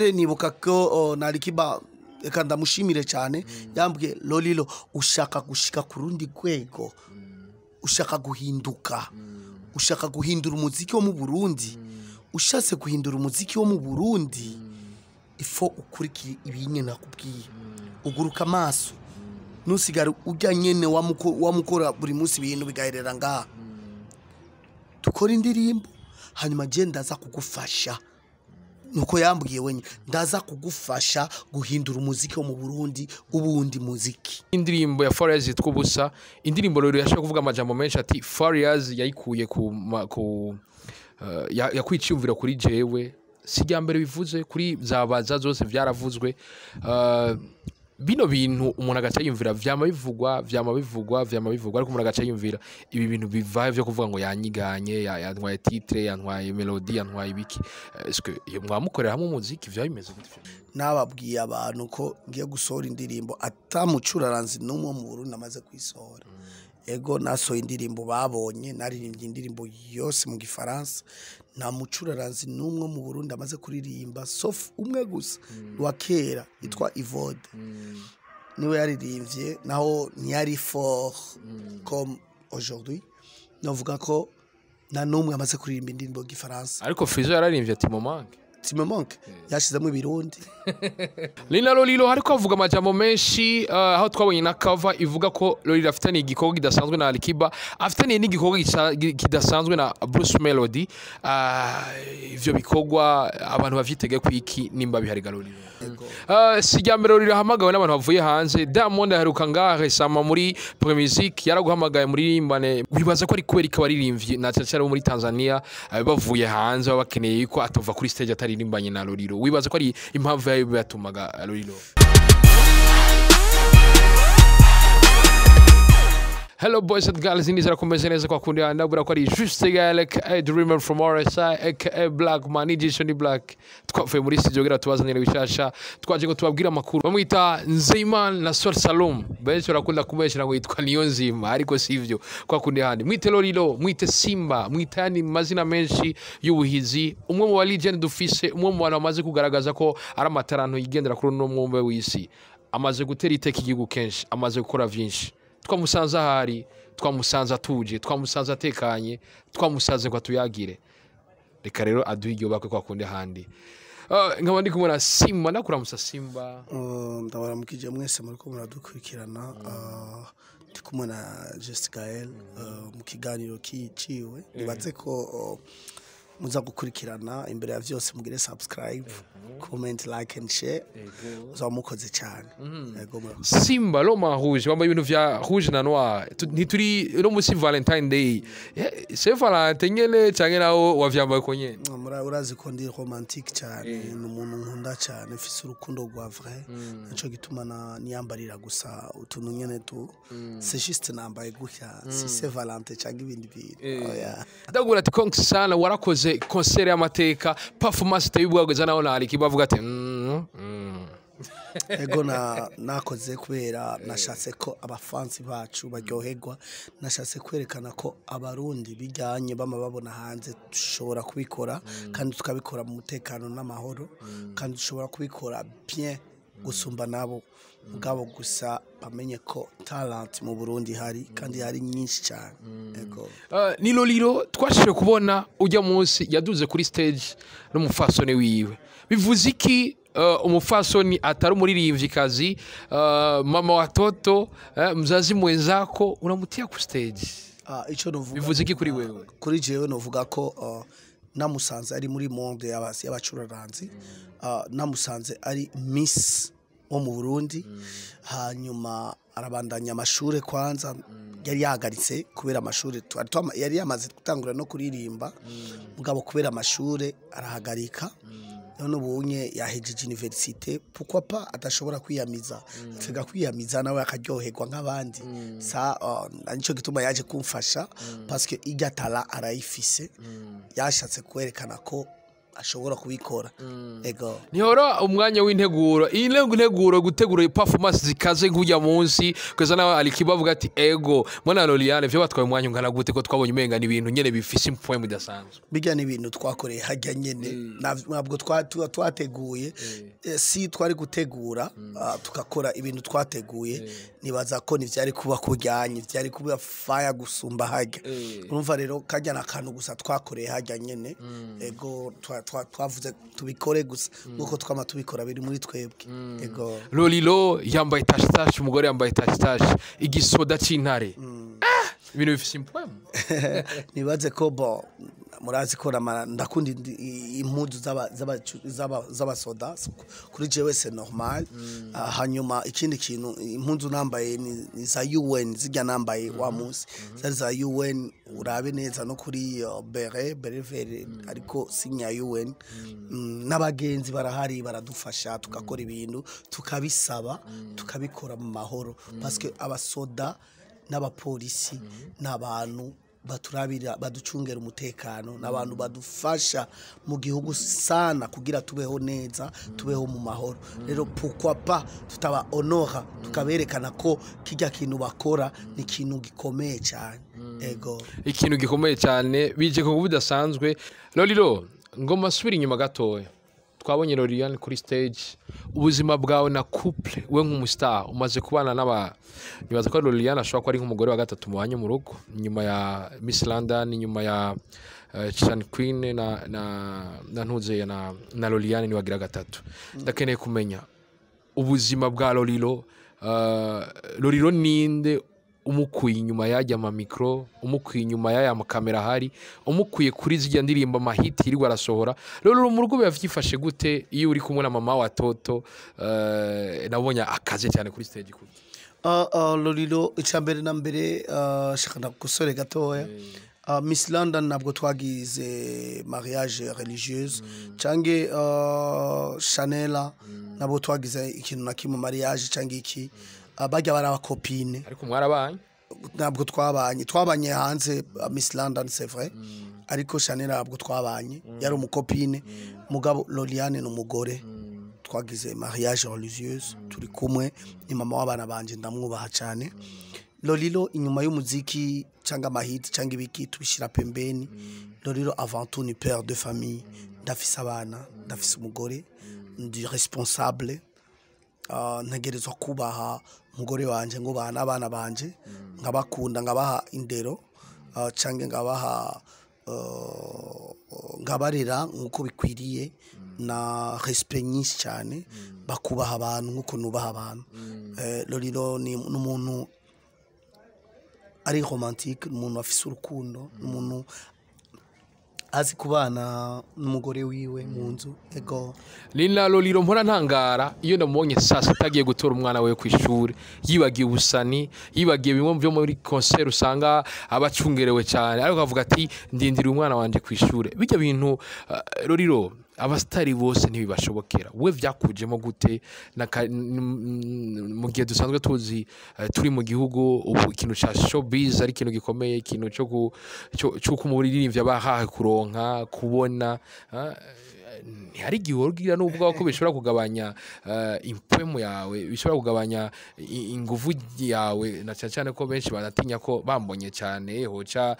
Mbere nibuka ko na Alikiba, reka ndamushimire cyane, yambwiye: "Lolilo, ushaka gushika ku rundi rwego, ushaka guhinduka, ushaka guhindura umuziki wo mu Burundi. Ushatse guhindura umuziki wo mu Burundi, ifo ukurikire ibinye nakubwiye, uguruka amaso, ntusigare ujya nyene wamukora buri munsi ibintu bigaherera ngaha. Dukora indirimbo, hanyuma je ndaza kugufasha." Nuko yambwiye wenyine: "Ndaza kugufasha guhindura umuziki wo mu Burundi, ubundi muziki." Indirimbo ya Farious yitwa Ubusa, indirimbo rero yashobora kuvuga amajambo menshi, ati Farious yayikuye ku yakuye iciyumviro kuri jewe. Si irya mbere bivuze, kuri zabaza zose vyaravuzwe. Bino bintu umuntu agaca yumvira, vyama bivugwa, vyama bivugwa, vyama bivugwa, ariko umuntu agaca yumvira ibi bintu bivaye vyo kuvuga ngo yanyiganye, yantwaye titre, yantwaye melody, yantwaye ibiki. Est-ce que iyo mwamukorera hamwe umuziki vyaba bimeze gute? Nababwiye abantu ko ngiye gusohora indirimbo atamucuraranzi n'umwe mu Burundi amaze kuyisohora. Ego, nasohoye indirimbo babonye, naririmbye indirimbo yose mu Gifaransa, nta mucuraranzi n'umwe mu Burundi amaze kuririmba, sauf umwe gusa wa kera yitwa Ivode, niwe yaririmbye, naho ntiyari fort comme aujourd'hui. Novuga ko nta n'umwe amaze kuririmba indirimbo y'Igifaransa. Ariko Fizo yararimbye ati "Momanke". "Tu me manques", yashizemo Ibirundi. Lina Lolilo hariko avuga amajambo menshi, aho twabonye na cover ivuga ko Lolilo afitaniye igikorwa kidasanzwe na Alikiba, afitaniye n'igikorwa kidasanzwe na Bruce Melody. Ivyo bikorwa abantu bavyitege kwiki nimba bihari ga Lolilo? Si irya mbere Lolilo ahamagawe n'abantu bavuye hanze. Diamond aheruka ngaha récemment muri Primusic, yaraguhamagaye muri rimbane. Wibaza ko ari kubera ko abaririmbyi na cyane cyane bo muri Tanzania, bavuye hanze baba bakeneye ko atova kuri stage ataririmbanye na Lolilo? Wibaza ko ari impamvu yayo yatumaga Lolilo? Hello boys and girls, ndizera kumeze neza kwa kundi, ndabura ko ari Juste Gael aka Dreamer from RSI aka Black Man Ijisho ni Black. Twavuye muri studio kugira tubazanire bishasha, twaje ngo tubabwire amakuru. Bamwita Nzeyimana na Sol Salom, benshi barakunda kumeshera ngo yitwa Niyonzima, ariko sivyo. Kwa kundi handi mwite Lolilo, mwite Simba, mwite yandi mazina menshi y'ubuhizi. Umwe mu ba legend dufise, umwe mu bantu bamaze kugaragaza ko ari amataranto yigendera kuri uno mwumbe w'isi, amaze gutera iteka igihugu kenshi, amaze gukora vyinshi. Twamusanze ahari, twamusanze atuje, twamusanze atekanye, twamusanze ngo atuyagire. Reka rero aduhe iryo bakwe kwa kundi ahandi. Nkaba ndi kumwe na Simba. Ndakuramusa Simba. Ndabaramukije mwese muriko muradukurikirana. Ndi kumwe na Jessica Gael mu kiganiro kiciwe. Nibaze ko muza gukurikirana. Imbere ya vyose mugire subscribe, comment, like and share, muzaba mukoze cyane. Ego, murakoze. Simba, l'homme en rouge, wambaye ibintu vya rouge na noir. Ntituri uno musi Valentine Day? C'est Valentin nyene canke nawo wavyambaye ko nyene? Urazi ko ndi romantique cyane, ni umuntu nkunda cyane, mfise urukundo rwa vrai, nico gituma na niyambarira gusa utuntu nyene tu, c'est juste nambaye gutya, si c'est Valentin cyangwa ibindi bintu. Oya. Ndagura ati congs sana, warakoze concert y'amateka, performance iteye ubwoba, naho na Alikiba avuga ati Ego, na nakoze kubera nashatse ko abafansi bacu baryoherwa, nashatse kwerekana ko Abarundi bijyanye bama babona hanze dushobora kubikora, kandi tukabikora mu mutekano n'amahoro, kandi dushobora kubikora bien gusumba nabo. Mugabo gusa bamenye ko talent mu Burundi hari, kandi hari nyinshi cyane. Ego. Ni Lolilo twashije kubona ujya munsi yaduze kuri stage n'umufasoni wiwe. Bivuze iki, umufasoni atari umuririmvyikazi, mama watoto, mzazi mwenzako unamutia ku stage? Ah, ico novuga Bivuze iki kuri wewe? Kuri jewe novuga ko namusanze ari muri monde y'abacuraranzi, namusanze ari Miss wo mu Burundi, hanyuma arabandanya amashure. Kwanza yari yahagaritse kubera amashure, yari yamaze gutangura no kuririmba, mugabo kubera amashure arahagarika. None ubunye yahejeje université, pourquoi pas adashobora kwiyamiza, atega kwiyamiza nawe akaryoherwa nk'abandi? Sa nico gituma yaje kumfasha, parce que irya talent arayifise, yashatse kwerekana ko Ashobora kubikora, ego. Ntihora umwanya w'integuro, iyi nteguro, gutegura performance zikaze nk'ujya munsi kugeza nawe Alikiba avuga ati ego mbona Loliane, vyo batwaye umwanya ungana gute, ko twabonye umenga ni ibintu nyene bifise impwemu idasanzwe? Bijya ni ibintu twakoreye hajya nyene. Ntabwo twateguye. Si twari gutegura, tugakora ibintu twateguye, nibaza ko ntivyari kuba kujyanye, vyari kuba fire gusumba hajya. Urumva rero kajya n'akantu gusa twakoreye hajya nyene. Ego, twavuze tubikore gusa nkuko twama tubikora, biri muri twebwe, ego. Lolilo yambaye tache tache, umugore yambaye tache tache, igisoda c'intare. Ibintu bifise impwemu. Nibaze ko bo murazi ko ndakunda impuzu z'abasoda, kuri jewe c'est normal. Hanyuma ikindi kintu, impuzu nambaye ni za UN, zijya nambaye wa munsi zari za UN. Urabe neza no kuri beret vert, ariko sinya UN. N'abagenzi barahari baradufasha, tugakora ibintu tukabisaba, tukabikora mu mahoro, parce que abasoda n'abapolisi n'abantu baturabira, baducungera umutekano, n'abantu badufasha mu gihugu sana kugira tubeho neza, tubeho mu mahoro. Rero pourquoi pas tutaba honora, tukaberekana ko kijya kintu bakora ni ikintu gikomeye cyane, ego. Ikintu gikomeye cyane, bije ku budasanzwe. Lolilo, ngoma asubira inyuma gatoya, twabonye Loriane kuri stage. Ubuzima bwawe na couple, we nk'umustar umaze kubana n'aba, nibaza ko Loriane ashobora kuba ari nk'umugore wa gatatu mubanye mu rugo, nyuma ya Miss London, nyuma ya Chan Queen na Ntuzeye na Loriane ni wagira gatatu. Ndakeneye kumenya ubuzima bwa Lolilo. Lolilo ninde umukuye inyuma y'ajya ama micro, umukuye inyuma y'aya makamera ahari, umukuye kuri zijya ndirimbo, amahiti yirirwa arasohora? Lolilo mu rugo biba vyifashe gute iyo uri kumwe na mama wa Toto? Nabonye akaze cyane kuri stage kuri Lolilo, icya mbere na mbere, shaka ndagusore gatoya. Miss London ntabwo twagize mariage religieuse, canke Chanela ntabwo twagize ikintu na kimwe, mariage canke iki. Bajya bari abacopine. Ariko mwarabanye? Ntabwo twabanye, twabanye hanze. Miss London c'est vrai, ariko Chanela ntabwo twabanye, yari umucopine. Mugabo Loliane ni umugore, twagize mariage religieuse, turi kumwe, ni mama w'abana banje, ndamwubaha cyane. Lolilo inyuma y'umuziki cyangwa amahiti cyangwa ibiki tubishyira pembeni, Lolilo avant tout ni père de famille. Ndafise abana, ndafise umugore, ndi responsable. Ntegerezwa kubaha umugore wanje, ngubaha n'abana banje, nkabakunda, nkabaha indero, canke nkabaha, nkabarera nkuko bikwiriye na respect nyinshi cyane, bakubaha abantu nkuko nubaha abantu. Lolilo ni umuntu ari romantique, umuntu afise urukundo, umuntu azi kubana n'umugore wiwe mu nzu, ego. Nina Lolilo mpora ntangara iyo ndamubonye saa sita agiye gutora umwana we ku ishuri, yibagiye ubusani, yibagiye bimwe byo muri concert usanga abacungerewe cyane, ariko akavuga ati ndindiriye umwana wanje ku ishuri. Bijya bintu, Lolilo, abasitari bose ntibibashobokera. We vyakujemo gute mu gihe dusanzwe tuzi, turi mu gihugu ubu ikintu ca showbiz ari ikintu gikomeye, ikintu cyo cy'uko umuririmbyi aba ahahe kuronka kubona, ntihari igihe ugira n'ubwo ko bishobora kugabanya impwemu yawe, bishobora kugabanya inguvu yawe, na cyane cyane ko benshi banatinya ko bambonye cyane hoca,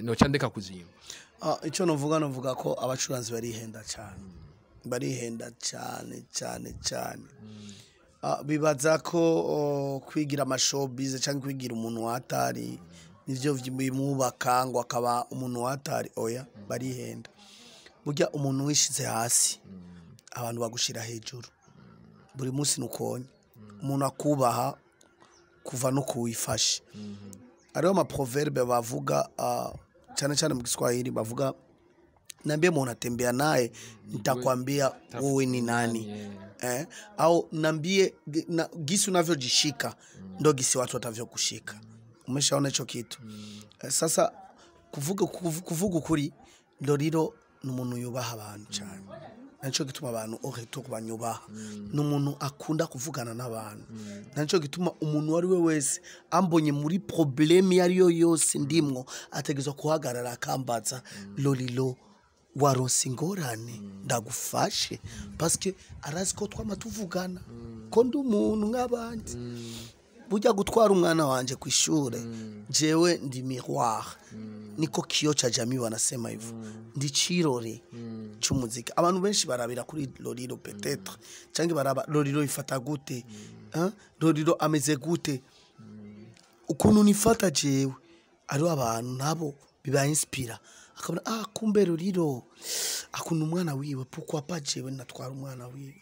noca ndeka kuzimba? Icyo novuga ko abacuranzi barihenda cyane, barihenda cyane cyane cyane. Bibaza ko kwigira amashowbiz cyangwa kwigira umuntu watari nivyo bimwubaka ngo akaba umuntu watari. Oya, barihenda. Burya umuntu wishize hasi, abantu bagushira hejuru buri munsi. Nukonye umuntu akubaha kuva no kuwifashe. Hariho amaproverbe bavuga, cyane cyane mu Kiswahili bavuga: "Niambie mwenye unatembea naye, nitakwambia wewe ni nani." Au niambie gisi unavyojishika ndo gisi watu watavyokushika. Umeshaona hicho kitu? Sasa kuvuga ukuri, Lolilo ni umuntu yubaha abantu cyane, naco gituma abantu au retour banyubaha. Ni umuntu akunda kuvugana n'abantu, naco gituma umuntu uwo ari we wese ambonye muri problème iyo ari yo yose ndimwo, ategerezwa kuhagarara akambaza: "Lolilo." Waronse ingorane, ndagufashe, parce arazi ko twama tuvugana, ko ndi umuntu nk'abandi. Burya gutwara umwana wanje ku ishure, jewe ndi miroir, niko kioo cha jamii wanasema hivyo, ndi cirore c'umuziki. Abantu benshi barabira kuri Lolilo peut-être, canke baraba Lolilo ifata gute, hein? Lolilo ameze gute, ukuntu nifata jewe. Ariho abantu nabo biba inspira, akabona: "Ah, kumbe Lolilo akunda umwana wiwe, pourquoi pas jewe natwara umwana wiwe?"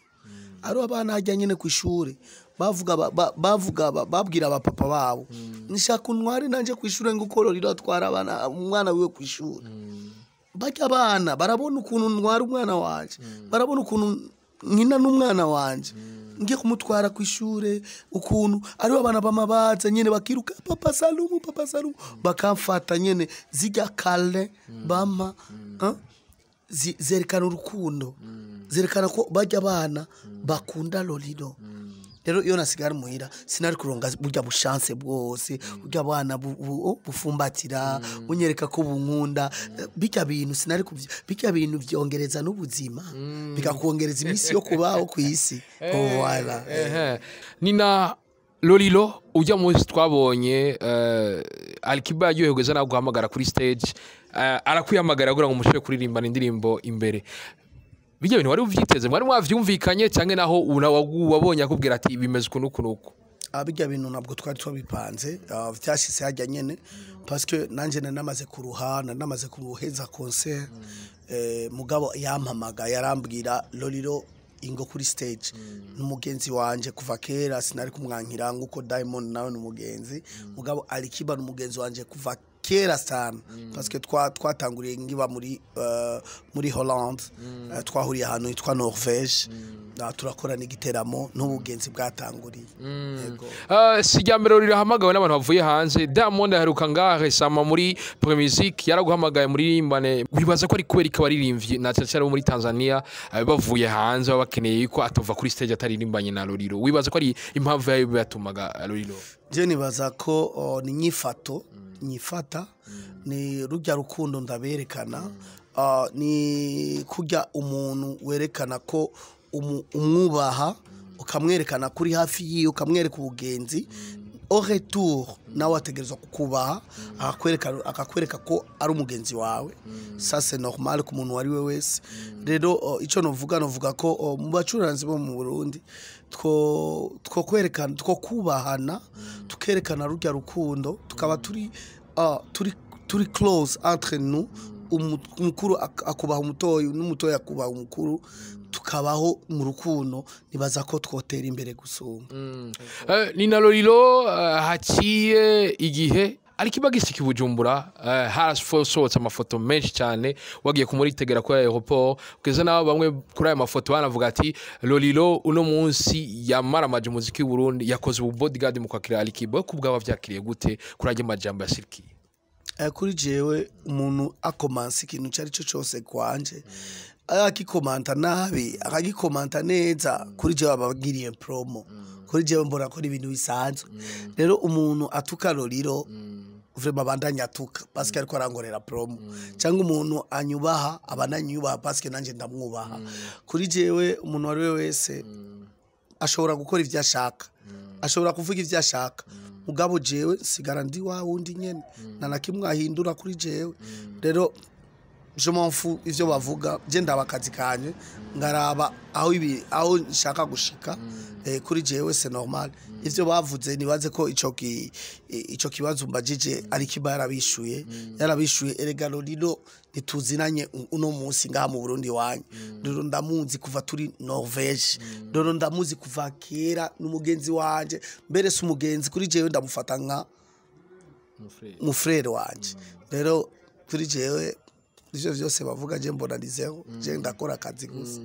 Ariho abana hajya nyene ku ishure bavuga bavuga babwira abapapa babo: "Nshaka untware nanje ku ishure nguko Lolilo atwara abana, umwana wiwe ku ishure." Barya abana barabona ukuntu ntwara umwana wanje, barabona ukuntu nkina n'umwana wanje ngiye kumutwara ku ishure, ukuntu ariho abana bamabaza nyene bakiruka: "Papa Salumu, papa Salumu!" Bakamfata nyene zirya kale bama, hein? Zerekana urukundo, zerekana ko barya abana bakunda Lolilo. Rero iyo nasigara muhira sinari kuronga burya bushanse bwose, burya bwana bufumbatira, bunyereka ko bunkunda. Bijya bintu sinari kuvyo, bijya bintu vyongereza n'ubuzima, bikakongereza iminsi yo kubaho ku isi. Voilà. Ehe. Nina Lolilo, ujya munsi twabonye Alikiba yaryohewe nawe guhamagara kuri stage, arakwihamagara kugira ngo mushobore kuririmbana indirimbo imbere. Bijya bintu wari uvyiteze? Mwari mwavyumvikanye, canke naho wabonye akubwira ati bimeze uku n'uku n'uku? Ah, bijya bintu ntabwo twari twabipanze, vyashitse hajya nyene, parce que nanje nari namaze kuruha, nari namaze kuheza concert. Mugabo yampamaga yarambwira: "Lolilo, ingo kuri stage." N'umugenzi wanje kuva kera, sinari kumwankira, nkuko Diamond nawe n'umugenzi. Mugabo Alikiba n'umugenzi wanje kuva kera sana, parce que twatanguriye ngiba muri Hollande, twahuriye ahantu hitwa Norvège, turakora n'igiteramo, n'ubugenzi bwatanguriye. Yego. Si irya mbere rirahamagawe n'abantu bavuye hanze. Diamond aheruka ngaha resama muri Primusic, yaraguhamagaye muririmbane. Wibaza ko ari kubera ko abaririmbyi na cyane cyane bo muri Tanzania, bavuye hanze baba bakeneye ko atova kuri stage ataririmbanye na Lolilo? Wibaza ko ari impamvu yayo yatumaga, Lolilo? Je nibaza ko ni nyifato nyifata, ni rujya rukundo ndaberekana, ni kurya umuntu werekana ko umwubaha, ukamwerekana kuri hafi yiwe, ukamwereka ubugenzi. Au retour nawe ategerezwa kukubaha, akakwereka ko ari umugenzi wawe. Ça c'est normal ku muntu uwo ari we wese. Rero ico novuga ko mu bacuranzi bo mu Burundi two kwerekana, two kubahana, tukerekana rujya rukundo, tukaba turi close entre nous. Umukuru akubaha umutoyi, n'umutoyi akubaha umukuru, tukabaho mu rukundo. Nibaza ko twotera imbere gusumba. Ni na Lolilo, haciye igihe Alikiba gishika i Bujumbura, harasohotse amafoto menshi cyane wagiye kumuritegera kuri aéroport, kugeza n'aho bamwe kuri ayo mafoto banavuga ati Lolilo uno munsi yamaramaje umuziki w'u Burundi, yakoze ubu bodyguard mu kwakira Alikiba. We kubwaba vyakiriye gute kuri ayo majambo ya siriki? Kuri jewe, umuntu akomansa ikintu icyo ari cyo cyose kwanje, akikomanta nabi, akagikomanta neza, kuri jewe aba agiriye promo. Kuri jewe mbona ko ari ibintu bisanzwe. Rero umuntu atuka Lolilo, vraiment abandanya atuka, parce que ariko arangorera promo, cyangwa umuntu anyubaha abandanya parce que nanje ndamwubaha. Kuri jewe umuntu uwo ari we wese ashobora gukora ivyo ashaka, ashobora kuvuga ivyo ashaka, mugabo jewe nsigara ndi wa wundi nyene, nta na kimwe ahindura kuri jewe. Rero je m'en fous ivyo bavuga. Je ndaba akazi kanje, ngaraba aho ibi aho nshaka gushika. Kuri jewe c'est normal ivyo bavuze. Nibaze ko ico kibazo mbajije Alikiba yarabishuye. Erega Lolilo ntituzinanye uno munsi ngaha mu Burundi wanyu. Rero ndamuzi kuva turi Norvège, rero ndamuzi kuva kera, n'umugenzi wanje. Mbere si umugenzi kuri jewe, ndamufata nka mufrere wanje. Rero kuri jewe ivyo vyose bavuga, je mbona ni zéro. Je ndakora akazi gusa.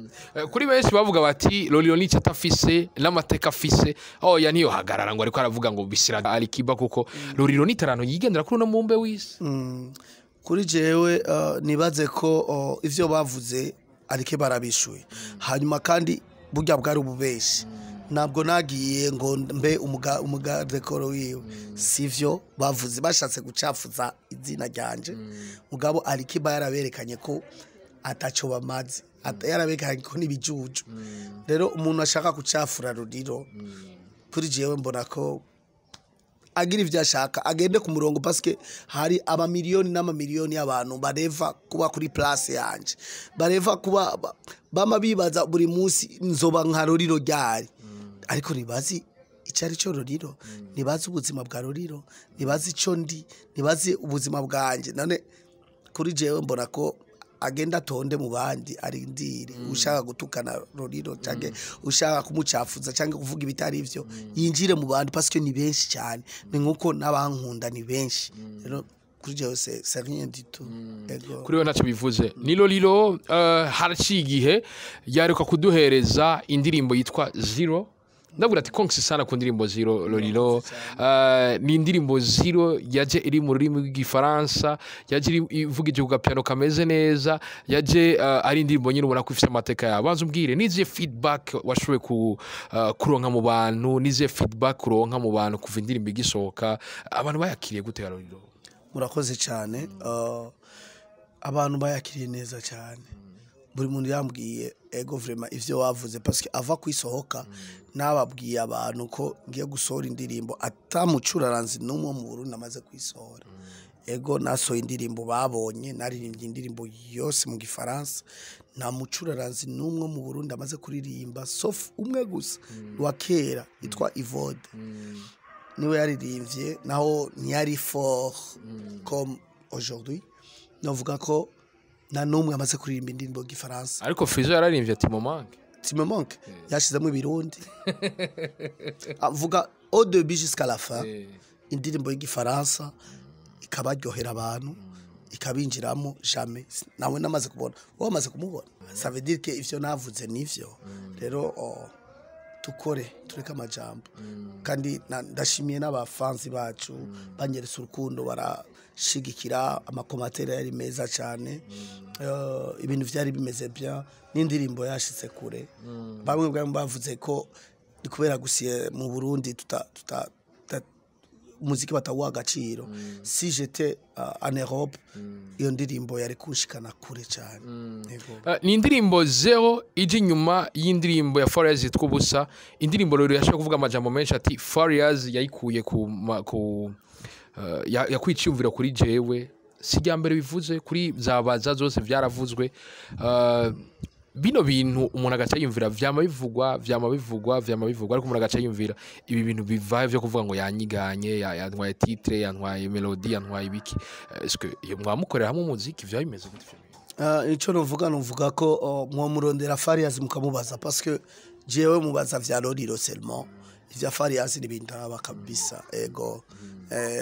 Kuri benshi bavuga bati Lolilo n'icyo atafise n'amateka afise, oya niyo hagarara ngo ariko aravuga ngo bisira Alikiba, kuko Lolilo ni itaranto yigendera kuri uno mumbe w'isi. Kuri jewe nibaze ko ivyo bavuze arike barabishuye. Hanyuma kandi burya bwari ububeshi, ntabwo nagiye ngo mbe umugarde corps wiwe. Sivyo bavuze, bashatse gucafuza izina ryanje. Mugabo Alikiba yaraberekanye ko ataco bamaze, yarabekanye ko n'ibijuju. Rero umuntu ashaka kucafura Lolilo, kuri jewe mbona ko agira ivyo ashaka, agende ku murongo, parce hari amamiliyoni n'amamiliyoni y'abantu bareva kuba kuri place yanje, bareva kuba bama bibaza buri munsi nzoba nka Lolilo ryari, ariko ntibazi icyo ari cyo Lolilo, ntibazi ubuzima bwa Lolilo, ntibazi ico ndi, ntibazi ubuzima bwanje. None kuri jewe mbona ko agenda atonde mu bandi, arindire. Ushaka gutukana Lolilo canke ushaka kumucafuza canke kuvuga ibitari ivyo, yinjire mu bandi, parce que ni benshi cyane, ni nkuko n'abankunda ni benshi. Rero kuri jewe c'est rien du tout. Ego. Kuri we ntacyo bivuze. Ni Lolilo, haraciye igihe yaruka kuduhereza indirimbo yitwa Zero. Ndavuga ati congs sana ku ndirimbo Zero, Lolilo. Ni indirimbo Zero yaje iri mu rurimi rw'Igifaransa, yaje ivugije ku gapiano kameze neza, yaje ari indirimbo nyine ubona ko ifite amateka yawe. Banza umbwire nizihe feedback washoboye kuronka mu bantu, nizihe feedback uronka mu bantu kuva indirimbo igisohoka, abantu bayakiriye gute ya Lolilo? Murakoze cyane. Abantu bayakiriye neza cyane. Buri muntu yambwiye: "Ego, vraiment ivyo wavuze", parce que ava kwisohoka nababwiye abantu ko ngiye gusohora indirimbo atamucuraranzi n'umwe mu Burundi amaze kwisohora. Ego, nasohoye indirimbo, babonye naririmbye indirimbo yose mu Gifaransa, nta mucuraranzi n'umwe mu Burundi amaze kuririmba, sauf umwe gusa wa kera yitwa Ivode, niwe yaririmbye, naho ntiyari fort comme aujourd'hui. Novuga ko nta n'umwe amaze kuririmba indirimbo y'igifaransa. Ariko Fizo yararimbye ati "Momanke". "Tu me manques", yashizemo ibirundi, avuga au début jusqu'à la fin indirimbo y'igifaransa, ikabaryohera abantu, ikabinjiramo. Jamais nawe namaze kubona, wowe wamaze kumubona, ça veut dire que ivyo navuze nivyo. Rero tukore, tureke amajambo. Kandi ndashimiye n'abafanzi bacu banyeretse urukundo, barashigikira, ama commentaires yari meza cyane. Ibintu vyari bimeze bien, n'indirimbo yashitse kure. Bamwe bamwe bavuze ko ni kubera gusiye mu Burundi tuta umuziki batawuha agaciro. Si j'étais en Europe, iyo ndirimbo yari kunshikana kure cyane. Yego. Ni indirimbo Zero ije inyuma y'indirimbo ya Farious yitwa Ubusa. Indirimbo rero yashobora kuvuga amajambo menshi, ati Farious yayikuye ku yakuye iciyumviro kuri jewe. Si irya mbere bivuze, kuri zabaza zose vyaravuzwe. Bino bintu umuntu agaca yiyumvira, vyama bivugwa, vyama bivugwa, vyama bivugwa, ariko umuntu agaca yiyumvira ibi bintu bivaye vyo kuvuga ngo yanyiganye, yantwaye titre, yantwaye melody, yantwaye ibiki. Est-ce que iyo mwamukorera hamwe umuziki vyaba bimeze gute ivyo bintu? Ico novuga ko mwomurondera Farious mukamubaza, parce que jewe mubaza vya Lolilo seulement, ivya Farious ntibindaba kabisa. Ego,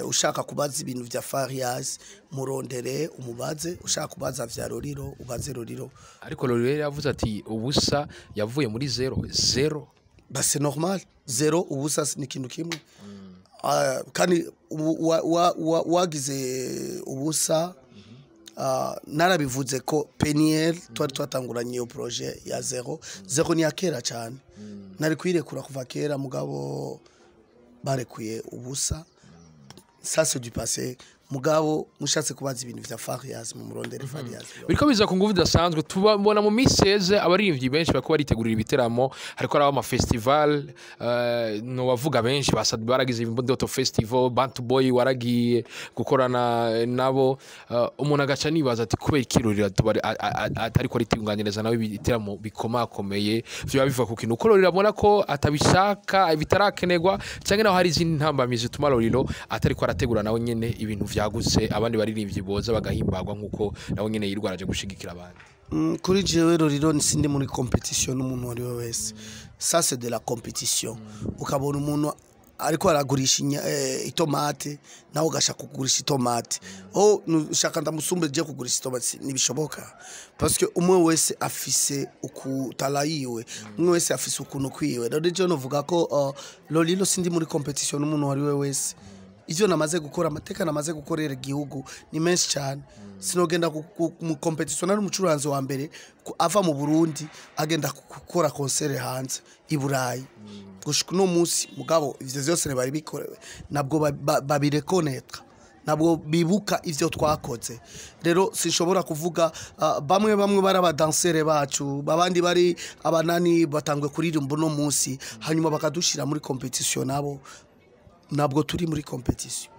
ushaka kubaza ibintu vya Farious murondere umubaze, ushaka kubaza vya Lolilo ubaze Lolilo. Ariko Lolilo yari yavuze ati ubusa yavuye muri zero zero. Bah, c'est normal, zero, ubusa ni ikintu kimwe. Kandi wagize ubusa, narabivuze ko Peniel twari twatanguranye iyo projet ya zero zero, ni ya kera cyane, nari kuyirekura kuva kera, mugabo barekuye ubusa. Ça, c'est du passé. Mugabo mushatse kubaza ibintu vya Farious, mu murondere Farious. Biriko biza ku nguvu idasanzwe. Tubabona mu minsi yeze abaririmbyi benshi bariko baritegurira ibiteramo, hariko haraba ama festival, no bavuga benshi basabye, baragize Imbuto Festival, Bantu Boy waragiye gukorana nabo. Umuntu agaca nibaza ati kubera ikirurira atariko aritunganiriza nawe ibiteramo bikomakomeye, vyoba biva ku kintu ko Lolilo abona ko atabishaka, bitarakenerwa, canke naho hari izindi ntambamyi zituma Lolilo atariko arategura nawe nyene ibintu vyagutse, abandi baririmbyi boza bagahimbagwa nkuko nawe nyene yirwaraje gushigikira abandi? Kuri jewe Lolilo sindi muri competition n'umuntu uwo ari we wese. Ça, c'est de la compétition. Ukabona umuntu ariko aragurisha itomate, nawe ugashaka kugurisha itomate, oh, ushaka ndamusumbe je kugurisha itomate, ntibishoboka, parce que umwe wese afise ukutala yiwe, umwe wese afise ukuntu kwiwe. Rero je novuga ko Lolilo sindi muri compétition n'umuntu uwo ari we wese. Ivyo namaze gukora, amateka namaze gukorera igihugu ni menshi cyane, sinogenda mu compétition. Nari umucuranzi wa mbere ava mu Burundi agenda gukora concert hanze i Burayi gushika uno munsi. Mugabo ivyo vyose ntibari bikorewe, nabwo babirekonetra. Ntabwo bibuka ivyo twakoze. Rero sinshobora kuvuga, bamwe bamwe bari abadansere bacu, babandi bari abanani batangwe kuririmba uno munsi, hanyuma bakadushira muri competition nabo. Ntabwo turi muri competition.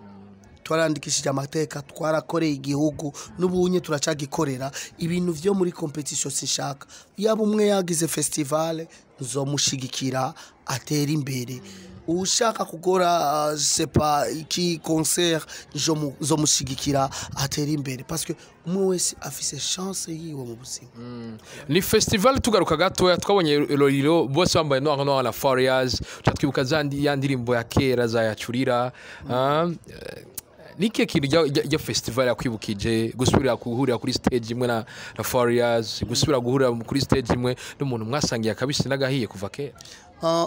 Twarandikishije amateka, twarakoreye igihugu, n'ubunye turacagikorera. Ibintu vyo muri competition sinshaka. Yaba umwe yagize festival, nzomushigikira atera imbere. Ushaka kugora c'est pas iki concert, nzomushigikira atera imbere, parce que umwe wese afise chance yiwe mu buzima. Ni festival, tugaruka gatoya, twabonye Lolilo bose bambaye noir noir na Farias, twibuka za ya ndirimbo ya kera za Yacurira. Ni ikihe kintu rya festival yakwibukije gusubira guhurira kuri stage imwe na Farias, gusubira guhurira kuri stage imwe n'umuntu mwasangiye akabisi n'agahiye kuva kera?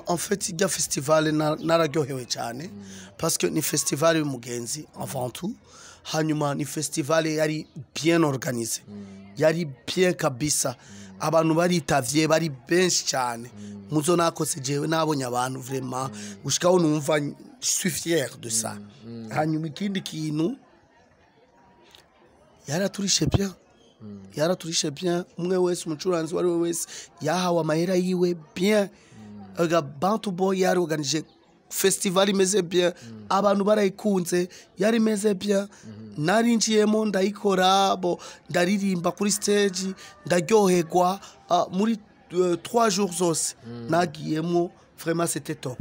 En fait, irya festival nararyohewe cyane, parce que ni festival y'umugenzi avant tout. Hanyuma ni festival yari bien organisée, yari bien kabisa. Abantu baritavye, bari benshi cyane. Muzo nakoze jewe nabonye abantu vraiment gushikaho numva je suis fier de ça. Hanyuma ikindi kintu, yaraturishe bien, yaraturishe bien. Umwe wese, umucuranzi uwo ari we wese, yahawe amahera yiwe bien. Aga Bantu Boy yaroganije festival imeze bien, abantu barayikunze, yari imeze bien. Narinjiyemo ndayikora, bo ndaririmba kuri stage, ndaryoherwa muri 3 jours zose nagiyemo. Vraiment, c'était top.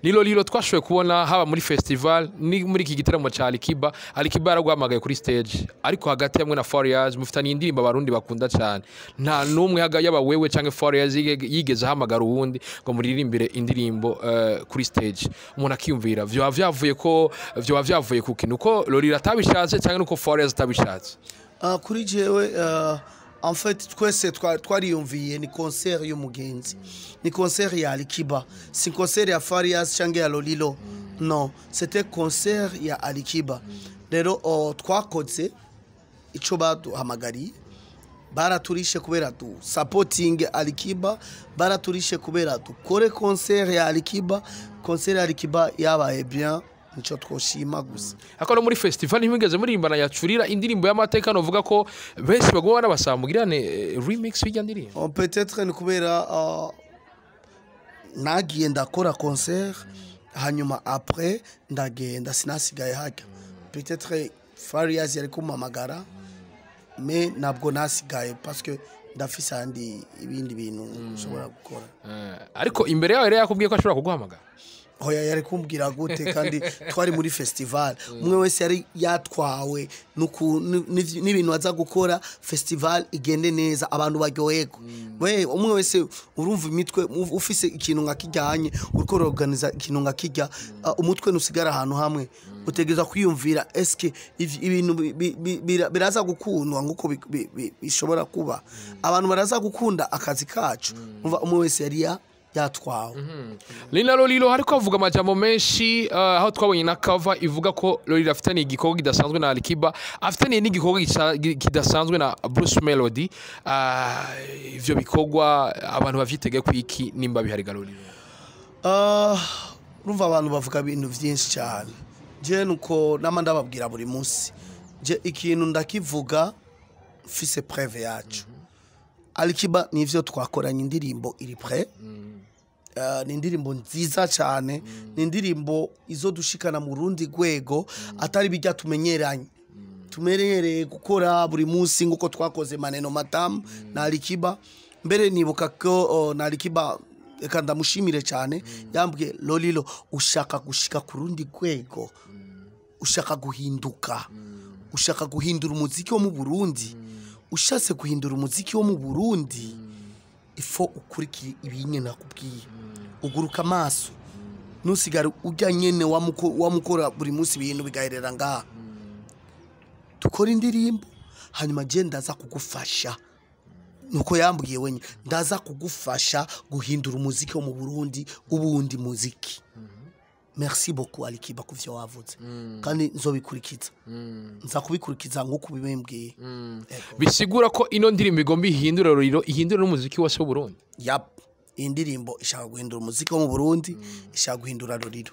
Ni Lolilo twashoboye kubona haba muri festival ni muri iki gitaramo ca Alikiba. Alikiba yaraguhamagaye kuri stage, ariko hagati yamwe na Farias mufitaniye indirimbo abarundi bakunda cyane. Nta n'umwe haga yaba wewe canke Farias yigeze ahamagara uwundi ngo muririmbire indirimbo kuri stage. Umuntu akiyumvira vyoba vyavuye ko vyoba vyavuye kuki? Nuko Lolilo atabishatse canke nuko Farias atabishatse? Kuri jewe, en fait, twese twariyumviye ni concert y'umugenzi, ni concert ya Alikiba, si concert ya Farias cyangwa ya Lolilo. Non, c'était concert ya Alikiba. Rero twakoze ico baduhamagariye. Baraturishe kubera du supporting Alikiba, baraturishe kubera dukore concert ya Alikiba. Concert ya Alikiba yabaye bien, nico twoshima gusa. Ariko no muri festival ntimwigeze muririmbana Yacurira, indirimbo y'amateka, novuga ko benshi baguma banabasaba mugirane remix y'irya ndirimbo. Oh, peut-être ni kubera nagiye ndakora concert, hanyuma après ndagenda, sinasigaye hajya. Peut-être Farias yari kumpamagara, mais ntabwo nasigaye parce que ndafise ahandi ibindi bintu nshobora gukora. Ariko imbere yawe rero yakubwiye ko ashobora kuguhamagara? Hoya, yari kumbwira gute kandi twari muri festival? Umwe wese yari yatwawe n'ibintu aza gukora, festival igende neza, abantu baryoherwe. We umwe wese urumva imitwe, ufise ikintu nka kijyanye, uriko urorganiza ikintu nka kijya, umutwe ntusigara ahantu hamwe. Utegereza kwiyumvira eske ibintu biraza gukundwa nkuko bishobora kuba, abantu baraza gukunda akazi kacu. Umva, umwe wese yari yatwawe. Lina Lolilo hariko avuga amajambo menshi, aho twabonye na cover ivuga ko Lolilo afitaniye igikorwa kidasanzwe na Alikiba, afitaniye n'igikorwa kidasanzwe na Bruce Melody. Ivyo bikorwa abantu bavyitege kwiki nimba bihari ga Lolilo? Urumva abantu bavuga ibintu byinshi cyane. Je nuko nama ndababwira buri munsi, je ikintu ndakivuga mfise preuve yacu. Alikiba nivyo twakoranye indirimbo iri prêt. Ni indirimbo nziza cyane, ni indirimbo izodushikana mu rundi rwego, atari bijya tumenyeranye, tumenyereye gukora buri munsi nk'uko twakoze Maneno Matamu na Alikiba. Mbere nibuka ko na Alikiba, reka ndamushimire cyane, yambwiye: "Lolilo, ushaka gushika ku rundi rwego, ushaka guhinduka, ushaka guhindura umuziki wo mu Burundi. Ushatse guhindura umuziki wo mu Burundi, ifo ukurikire ibinye nakubwiye, uguruka amaso, ntusigare ujya nyene wamukora buri munsi ibintu bigaherera ngaha. Dukora indirimbo, hanyuma je ndaza kugufasha." Nuko yambwiye wenyine: "Ndaza kugufasha guhindura umuziki wo mu Burundi, ubundi muziki." Merci beaucoup Alikiba kuvyo wavuze, kandi nzobikurikiza, nza kubikurikiza nkuko ubimbwiye. Ego. Bisigura ko ino ndirimbo igomba ihindura Lolilo, ihindura n'umuziki wose w'u Burundi. Yap. Iyi ndirimbo ishaka guhindura umuziki wo mu Burundi, ishaka guhindura Lolilo.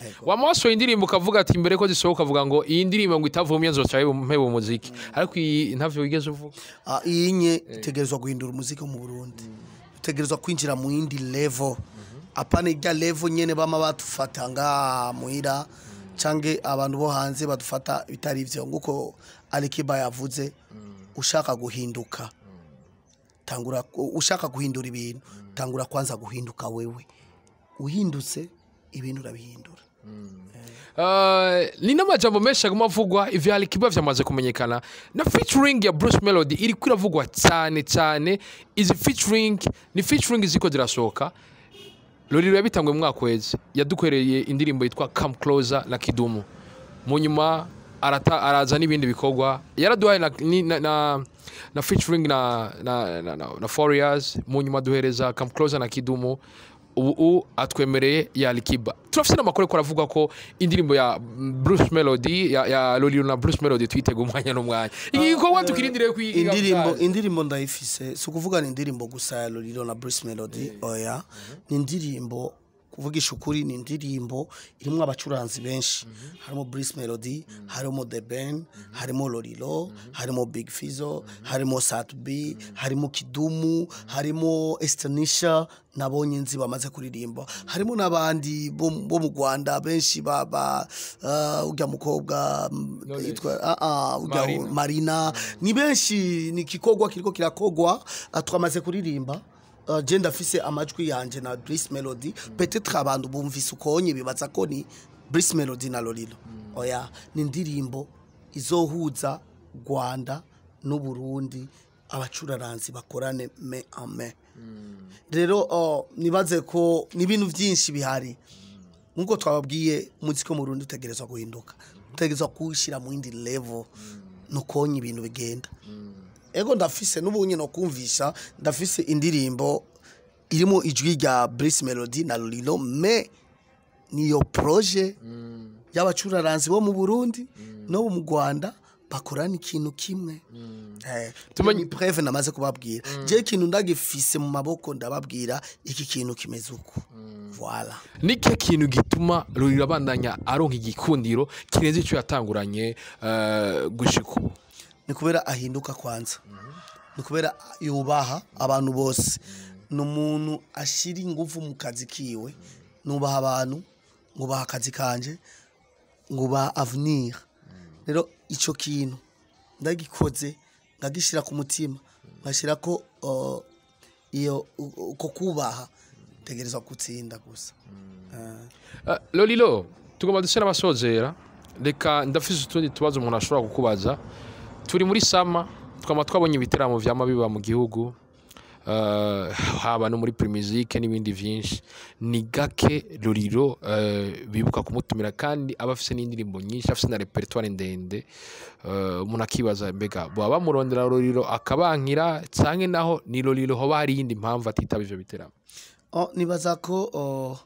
Ego. Wama wasohoye indirimbo ukavuga ati mbere ko zisohoka ukavuga ngo iyi ndirimbo ngo itavumye nzoca mpeba umuziki, ariko iyi ntavyo wigeze uvuga. Ah, iyi nye itegerezwa guhindura umuziki wo mu Burundi, itegerezwa kwinjira mu yindi level, apana irya level nyene bama badufata nga muhira canke abantu bo hanze badufata bitari ivyo. Nguko Alikiba yavuze, ushaka guhinduka tangura, ushaka guhindura ibintu tangura kwanza guhinduka wewe. Uhindutse ibintu urabihindura. Ni n'amajambo menshi aguma avugwa. Ivyo Alikiba vyamaze kumenyekana, na featuring ya Bruce Melody iriko iravugwa cyane cyane. Izi featuring ni featuring ziko zirasohoka. Lolilo yabitanguye mu mwaka weze, yadukoreye indirimbo yitwa Come Closer na Kidumu, mu nyuma araza n'ibindi bikorwa yaraduhaye na featuring na Farious, mu nyuma duhereza Come Closer na Kidumu. Ubu atwemereye ya Alikiba. Turafise n'amakuru ko aravuga ko indirimbo ya Bruce Melody ya Lolilo na Bruce Melody twitega umwanya n'umwanya. Iki gikorwa tukirindiriye kwiga. Indirimbo ndayifise. Si ukuvuga ni indirimbo gusa ya Lolilo na Bruce Melody, oya, ni indirimbo, kuvugisha ukuri, ni indirimbo irimo abacuranzi benshi. Harimo Bruce Melody, harimo The Ben, harimo Lolilo, harimo Big Fizzo, harimo Sat B, harimo Kidumu, harimo Estanisha nabonye nzi bamaze kuririmba, harimo n'abandi bo mu Rwanda benshi ba urya mukobwa Knowless. yitwa urya Marina. Marina. Ni benshi, ni igikorwa kiriko kirakogwa. Twamaze kuririmba. Je ndafise amajwi yanje na Bruce Melody. Peut-être abantu bumvise ukonye bibaza ko ni Bruce Melody na Lolilo. Oya, ni indirimbo izohuza Rwanda n'Uburundi, abacuraranzi bakorane main en main. Rero nibaze ko ni ibintu byinshi bihari. Nkuko twababwiye, umuziki wo mu Burundi utegerezwa guhinduka, utegerezwa kuwushyira mu yindi level, nukonye ibintu bigenda. Ego, ndafise n'ubu nyine no kumvisha, ndafise indirimbo irimo ijwi rya Bruce Melody na Lolilo, mais niyo projet y'abacuraranzi bo mu Burundi no mu Rwanda bakorana ikintu kimwe. Ni preuve namaze kubabwira. Je ikintu ndagifise mu maboko, ndababwira iki kintu kimeze uko. Voilà. Nike kintu gituma Lolilo abandanya aronka igikundiro kirenze icyo yatanguranye gushika ubu? Ni kubera ahinduka kwanza, ni kubera yubaha abantu bose, ni umuntu ashira ingufu mu kazi kiwe. Nubaha abantu, ngubaha akazi kanje, ngubaha avenir. Rero ico kintu ndagikoze, ngagishira ku mutima, ngashira ko iyo uko kubaha, tegerezwa gutsinda gusa. Lolilo, tugomba duse n'abasozera. Reka ndafise utundi tubazo umuntu ashobora kukubaza. Turi muri summer, twama twabonye ibiteramo vyama biba mu gihugu, haba no muri Primusic n'ibindi vyinshi. Ni gake Lolilo bibuka kumutumira, kandi aba afise n'indirimbo nyinshi, afise na répertoire ndende. Umuntu akibaza mbega boba bamurondera Lolilo akabankira, canke naho ni Lolilo hoba hari iyindi mpamvu atitaba ivyo biteramo? Oh, nibaza ko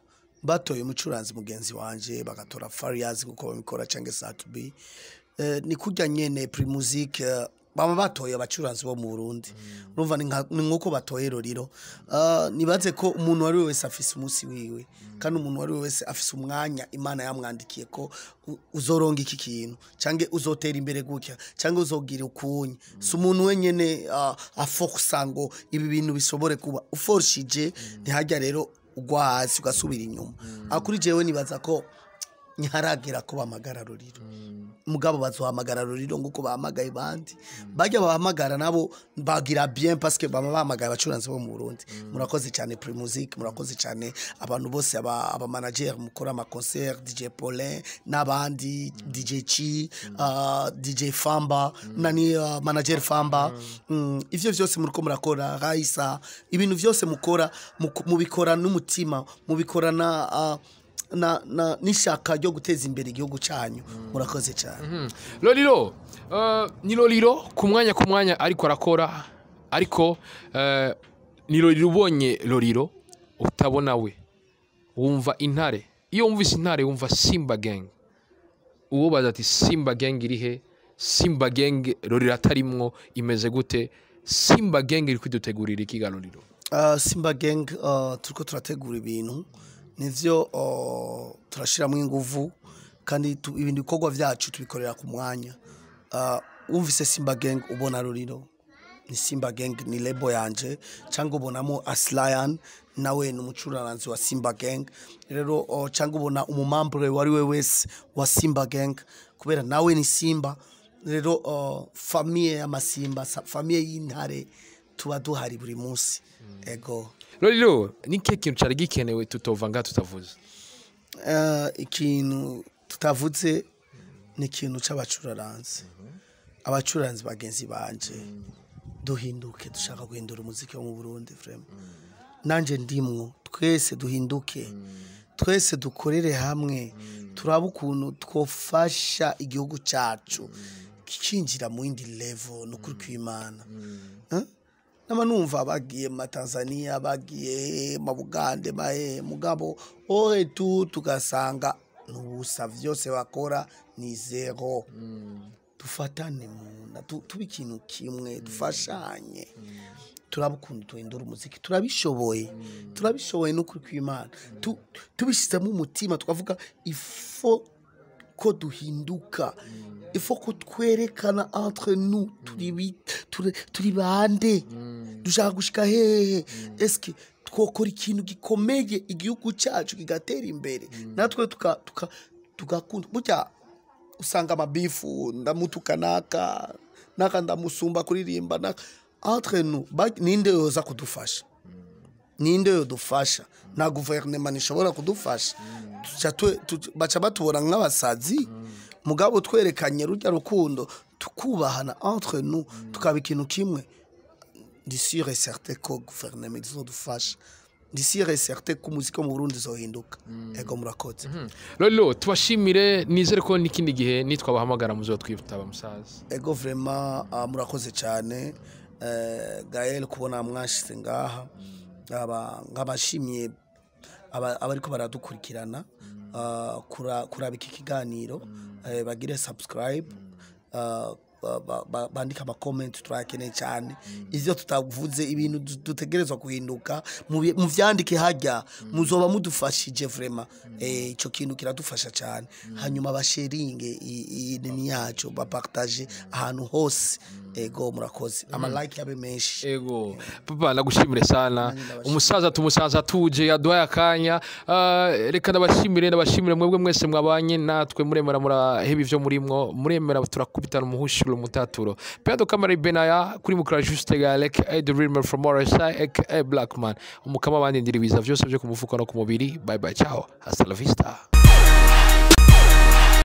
batoye umucuranzi mugenzi wanje, bagatora Farious nkuko babikora, canke Sat-B. Ni kurya nyene Primusic bama batoye abacuranzi bo mu Burundi. Urumva ni nkuko batoye Lolilo. Nibaze ko umuntu wari wese afise umunsi wiwe, kandi umuntu wari wese afise umwanya Imana yamwandikiye ko uzoronga iki kintu canke uzotera imbere gutya canke uzogira ukunye. Si umuntu wenyene aforsa ngo ibi bintu bishobore kuba. Uforshije ntihajya rero ugwa hasi ugasubira inyuma. Akuri jewe nibaza ko ntiharagera ko bahamagara Lolilo, mugabo bazohamagara Lolilo nguko bahamagaye bandi bajya bahamagara nabo bagira bien, parce que bama bahamagaye abacuranzi bo mu Burundi. Murakoze cyane Primusic, murakoze cyane abantu bose, aba manager mukora ama concert, DJ Paulin n'abandi, DJ Chi, DJ Famba, nani, manager Famba. Ivyo vyose muriko murakora, Raisa, ibintu vyose mukora mubikora n'umutima, mubikora na n'ishaka ryo guteza imbere igihugu cyanyu. Murakoze cyane. Lolilo, ni Lolilo ku mwanya ariko arakora, ariko ni Lolilo. Ubonye Lolilo utabona we wumva intare. Iyo wumvise intare wumva Simba Gang. Uwobaza ati Simba Gang iri he? Simba Gang Lolilo atarimwo imeze gute? Simba Gang iri kwidutegurira iki ga Lolilo? Simba Gang, turiko turategura ibintu nivyo, turashiramo inguvu kandi ibintu bikorwa vyacu tubikorera ku mwanya. Wumvise Simba Gang, ubona Ruriro ni Simba Gang, ni label yanje, cyangwa ubonamo Aslayan, nawe ni umucuraranzi wa Simba Gang. Rero cyangwa ubona umumembre wari we wese wa Simba Gang, kubera nawe ni Simba. Rero famille y'amasimba, famille y'intare, tuba duhari buri munsi, ego. Rero ni kihe kintu cari gikenewe tutova ngaha tutavuze? Ikintu tutavuze ni ikintu c'abacuraranzi, abacuranzi bagenzi banje. Duhinduke, dushaka guhindura umuziki wo mu Burundi vraiment, nanje ndimwo. Twese duhinduke, twese dukorere hamwe, turabe ukuntu twofasha igihugu cacu kikinjira mu yindi level. Ni ukuri kw'Imana. Eh? Nama numva bagiye mu Tanzania, bagiye mu Bugande, bahe mugabo ohe tu tugasanga n'ubusa, vyose bakora ni zéro. Dufatane munda, tube ikintu kimwe, dufashanye, turabe ukuntu duhindura umuziki. Turabishoboye, turabishoboye n'ukuri kw'Imana. Tubishyizemo umutima, tukavuga ifo ko duhinduka, ifo ko twerekana entre nous turi bande, dushaka gushika hehe, eske twokora ikintu gikomeye igihugu cyacu kigatera imbere, natwe tugakunda. Burya usanga amabifu, ndamutuka naka naka, ndamusumba kuririmba naka. Entre nous, ninde yoza kudufasha? Ninde yodufasha? Nta guverinoma ntishobora kudufasha. Baca batubona nk'abasazi. Mugabo twerekanye rujya rukundo, tukubahana entre nous, tukaba ikintu kimwe, ndi sûr et certain ko guverinoma izodufasha, ndi sûr et certain ko umuziki wo mu Burundi uzohinduka. Ego, murakoze. Rero tubashimire, nizere ko n'ikindi gihe nitwabahamagara muzotwitaba, musaza. Ego, vraiment, murakoze cyane, Gael, kubona mwashize ngaha. Aba nkabashimiye abariko baradukurikirana, kuraba iki kiganiro, bagire subscribe, bandike ama comment, turakeneye cyane. Ivyo tutavuze, ibintu dutegerezwa guhinduka, muvyandike hajya, muzoba mudufashije vraiment. Ico kintu kiradufasha cyane. Hanyuma basharinge iyi nini yacu, bapartage ahantu hose. Ego, murakoze, ama like yabe menshi. Ego papa, nagushimire sana umusaza, tumusaza tuje yaduhaye akanya. Reka ndabashimire mwebwe mwese mwabanye natwe, muremera muraheba ivyo murimwo, muremera turakubitana umuhushuro mutaturo. Pedro Kamara Benaya kuri mukura, Juste Galek the Dreamer from RSI aka Blackman, umukama bandindira ibiza vyose byo ku mufuko no ku mubiri. Bye bye, ciao, hasta la vista.